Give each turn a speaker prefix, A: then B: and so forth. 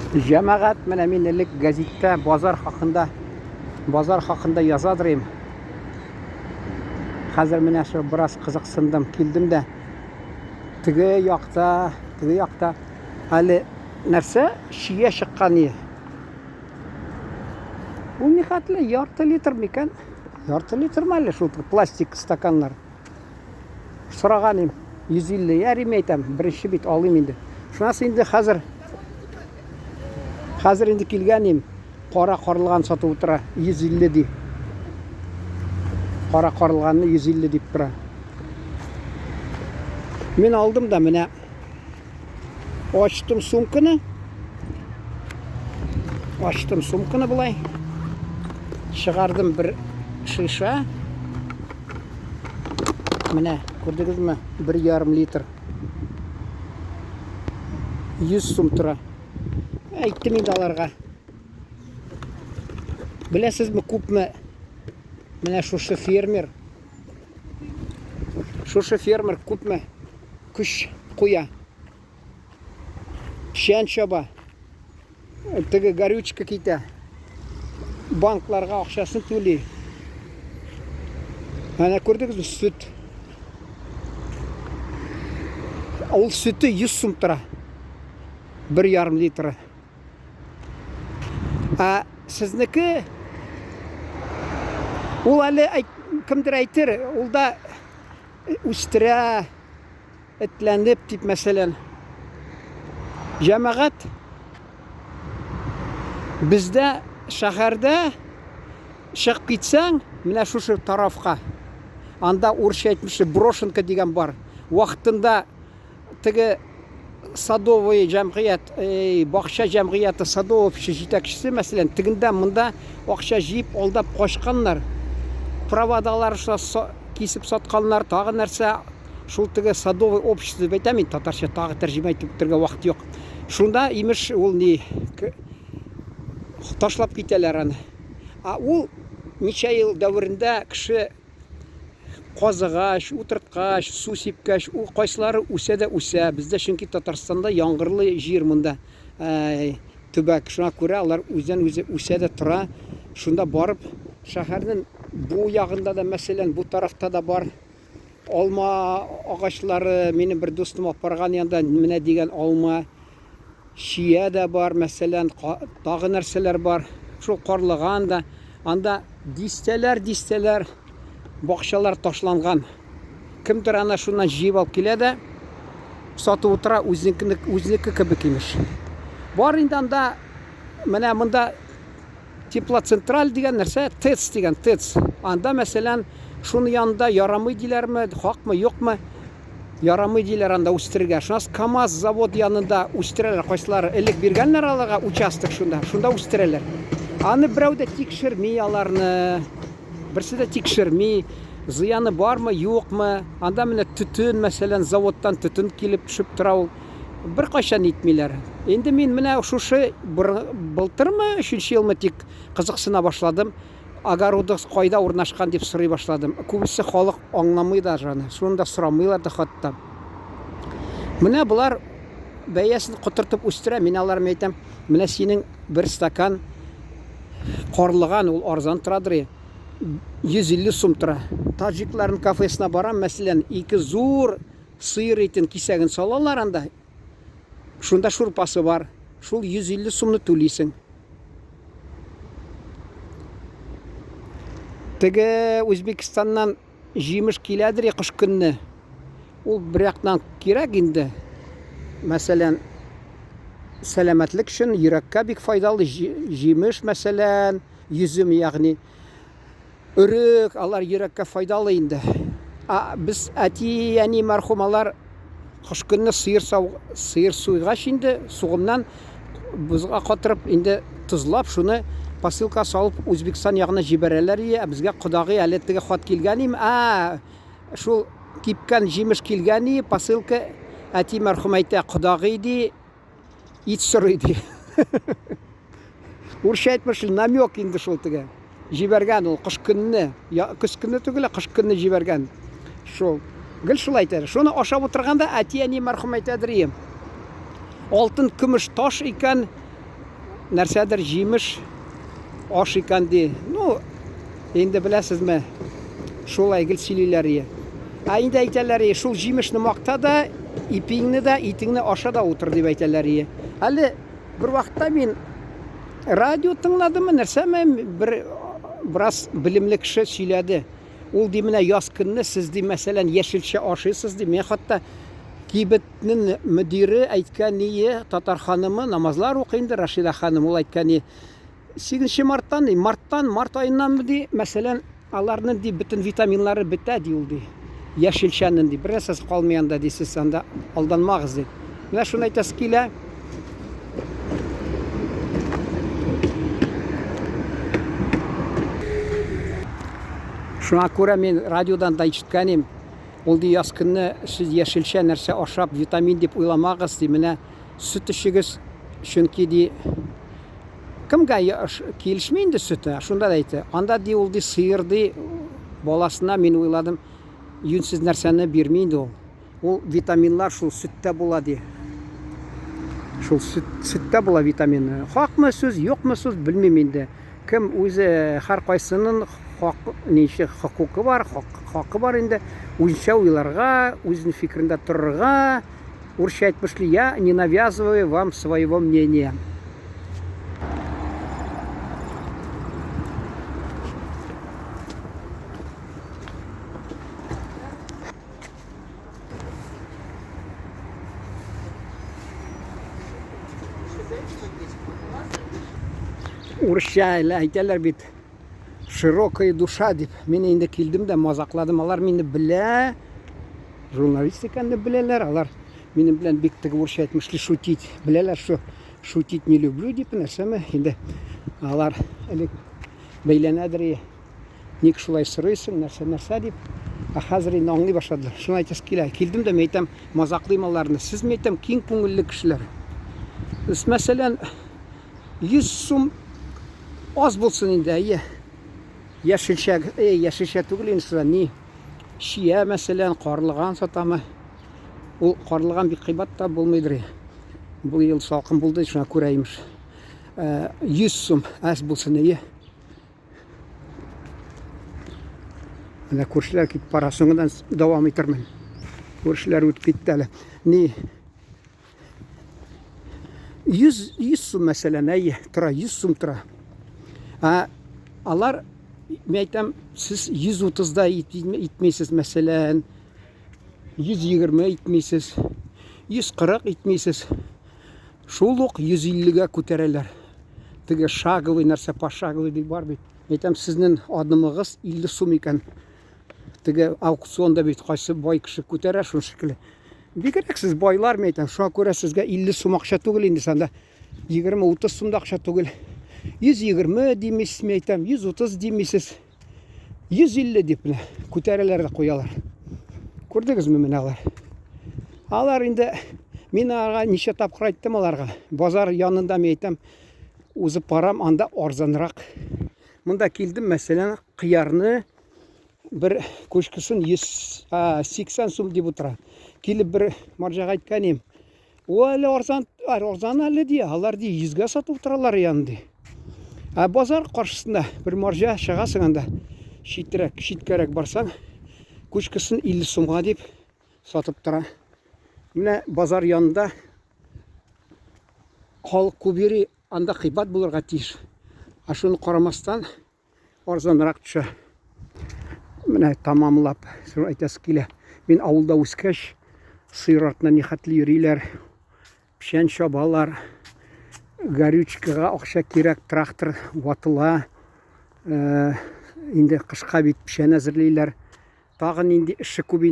A: Җәмәгать, менә мин элек гәзиттә базар хакында базар хакында язадыр идем. Хәзер менә шул бераз кызыксындым, килдем дә теге якта, теге якта әле нәрсә чия чыккан и. Ул нихәтле ярты литр микән? Ярты литрмы әле шул пластик стаканнар? Сораган им, 150, ярим әйтәм, беренче бит алыйм инде. Шуннан инде хәзер хәзер инде килгән им, кара карлыган сатып утыра, 150 ди. Кара карлыганны 150 дип тора. Мин алдым да менә ачтым сумканы. Ачтым сумканы болай. Чыгардым бер шиша. Менә, күрдегезме? 1,5 литр. 100 сум тора. Әйттем инде аларга. Беләсезме, күпме менә шушы фермер шушы фермер күпме көч куя. Печән чаба. Теге горючка китә. Банкларга акчасын түли. Әнә күрдегезме сөт. Ул сөте 100 сум тора. 1,5 литры. Ә сезнеке ул әле кемдер әйтер, ул да үстерә, этләнеп дип мәсәлән. Җәмәгать бездә шәһәрдә чыгып китсәң, менә шушы тарафка. Анда урысча әйтмешли брошенка дигән бар. Вакытында теге садовый җәмгыять, бакча җәмгыяте садовый җитәкчесе, мәсәлән, тегендә монда акча җыеп алдап качканнар. Проводалар кисеп сатканнар, тагы нәрсә. Шул теге садовый общество дип әйтәм инде татарча, тагы тәрҗемә итеп бетерергә вакыт юк. Шунда, имеш, ул ни ташлап китәләр аны. А ул ничә ел дәверендә кеше казыгач, утырткач, су сипкәч, ул кайсылары үсә дә үсә. Бездә чөнки Татарстанда яңгырлы җир монда төбәк. Шуңа күрә алар үзен-үзе үсә дә тора. Шунда барып, шәһәрнең бу ягында да, мәсәлән, бу тарафта да бар алма агачлары. Минем бер дустым апарган янда менә дигән алма, чия дә бар, мәсәлән, тагы нәрсәләр бар. Шул карлыган да. Анда дистәләр-дистәләр бакчалар ташланган. Кемдер ана шуннан җыеп алып килә дә сатып утыра, үзенеке, үзенеке кебек имеш. Бар инде анда менә монда теплоцентраль дигән нәрсә, ТЭЦ дигән, ТЭЦ. Анда, мәсәлән, шуны янында ярамый диләрме, хакмы, юкмы? Ярамый диләр анда үстерергә. Шуннан КАМАЗ завод янында үстерәләр. Кайсылары элек биргәннәр аларга участок шунда, шунда үстерәләр. Аны берәү дә тикшерми аларны. Берсе дә тикшерми. Зыяны бармы, юкмы? Анда менә төтен, мәсәлән, заводтан төтен килеп төшеп тора ул. Беркайчан итмиләр. Инде мин менә шушы былтырмы, өченче елмы тик кызыксына башладым. Огородыгыз кайда урнашкан дип сорый башладым. Күбесе халык аңламый даже аны. Шуны да сорамыйлар да хатта. Менә болар бәясен котыртып үстерә. Мин аларга әйтәм, менә синең бер стакан карлыган, ул арзан торадыр. 150 сум тора. Таҗикларның кафесына барам, мәсәлән, ике зур сыер итен кисәген салалар анда. Шунда шурпасы бар. Шул 150 сумны түлисең. Теге Үзбекстаннан җимеш киләдер кыш көнне. Ул бер яктан кирәк инде. Мәсәлән, сәламәтлек өчен йөрәккә бик файдалы җимеш, мәсәлән, йөзем, ягъни. Өрек, алар йөрәккә файдалы инде. А без әти, әни мәрхүм алар кыш көнне сыер сау, сыер суйгач инде сугымнан бозга катырып инде тозлап шуны посылка салып Үзбекстан ягына җибәрәләр ие, ә безгә кодагый әле теге хат килгән им, а шул кипкән җимеш килгән ие, посылка әти мәрхүм әйтә, кодагый ди, ит сорый ди. Урысча әйтмешли, намек инде шул теге. Җибәргән ул кыш көнне, көз көнне түгел, кыш көнне җибәргән. Шул. Гел шулай әйтә. Шуны ашап утырганда әти-әни мәрхүм әйтәдер ием. Алтын, көмеш таш икән, нәрсәдер җимеш аш икән ди. Ну, инде беләсезме, шулай гел сөйлиләр ие. Ә инде әйтәләр ие, шул җимешне макта да, ипиңне дә, итеңне аша да утыр дип әйтәләр ие. Әле бер вакытта мин радио тыңладыммы, нәрсәме, бер бераз белемле кеше сөйләде. Ул ди менә яз көнне сез ди мәсәлән яшелчә ашыйсыз ди. Мин хәтта кибетнең мөдире әйткән ние татар ханымы намазлар укый инде Рашида ханым ул әйткән ни 8 марттан ди марттан март аеннан ди мәсәлән аларның ди бөтен витаминнары бетә ди ул ди яшелчәнең ди бер нәрсәсе калмый анда ди сез анда алданмагыз ди. Менә шуны әйтәсе килә. Шуңа күрә мин радиодан да ишеткән идем. Ул ди яз көнне сез яшелчә нәрсә ашап витамин дип уйламагыз ди. Менә сөт эчегез, чөнки ди кемгә килешми инде сөте, шунда да әйтә. Анда ди ул ди сыер ди баласына мин уйладым, юньсез нәрсәне бирми инде ул. Ул витаминнар шул сөттә була ди. Шул сөт, сөттә була витамины. Хакмы сүз, юкмы сүз, белмим инде. Кем үзе һәркайсының хак, ничек хокукы бар, хак, хакы бар инде. Үзенчә уйларга, үзенең фикерендә торырга. Урысча әйтмешли, я не навязываю вам своего мнения. Урысча әле әйтәләр бит, широкая душа дип. Мин инде килдем дә мазакладым. Алар мине белә, журналист икәнне беләләр. Алар минем белән бик теге урысча әйтмешли шутить беләләр, что шутить не люблю дип нәрсәме. Инде алар элек бәйләнәдер. Ник шулай сорыйсың, нәрсә-нәрсә дип. Ә хәзер инде аңлый башладылар. Шуны әйтәсе килә. Килдем дә, мәйтәм, мазаклыйм аларны. Сез, мәйтәм, киң күңелле кешеләр. Без, мәсәлән, 100 сум аз булсын инде, әйе. Яшелчә, эй, яшелчә түгел инде шулай, ни? Чия, мәсәлән, карлыган сатамы? Ул карлыган бик кыйбат та булмыйдыр. Бу ел салкын булды, шуңа күрә имеш. 100 сум аз булсын, әйе. Менә күршеләр китеп бара, соңыннан дәвам итермен. Күршеләр үтеп китте әле. Ни? 100 100 сум мәсәлән, әйе, тора, 100 сум тора. Ә алар, мин әйтәм, сез 130 да итмисез, мәсәлән, 120 итмисез, 140 итмисез. Шул ук 150-гә күтәрәләр. Теге шаговый нәрсә, пошаговый дип бар бит. Әйтәм, сезнең адымыгыз 50 сум икән. Теге аукционда бит кайсы бай кеше күтәрә шуны шикелле. Бигрәк сез байлар, мин әйтәм, шуңа күрә сезгә 50 сум акча түгел инде санда. 20-30 сум да акча түгел. 120 димисез, мин әйтәм, 130 димисез. 150 дип менә күтәрәләр дә куялар. Күрдегезме менә алар? Алар инде мин аларга ничә тапкыр айттым аларга. Базар янында мин әйтәм, узып барам, анда арзанрак. Монда килдем, мәсәлән, кыярны бер кучкасын 180 сум дип утыра. Килеп бер марҗага әйткән идем. Ул әле арзан, арзан әле ди, алар ди 100гә сатып утыралар яны ди. Ә базар каршысында бер марҗа чыгасың анда, читрәк, читкәрәк барсаң, кучкасын 50 сумга дип сатып тора. Менә базар янында халык күп йөри, анда кыйбат булырга тиеш. Ә шуны карамастан, арзанрак төшә. Менә тамамлап, шуны әйтәсе килә. Мин авылда үскәч, сыер артыннан нихәтле йөриләр, печән чабалар, горючкага акча кирәк, трактор ватыла. Э, инде кышка бит печән әзерлиләр. Тагын нинди эше күп.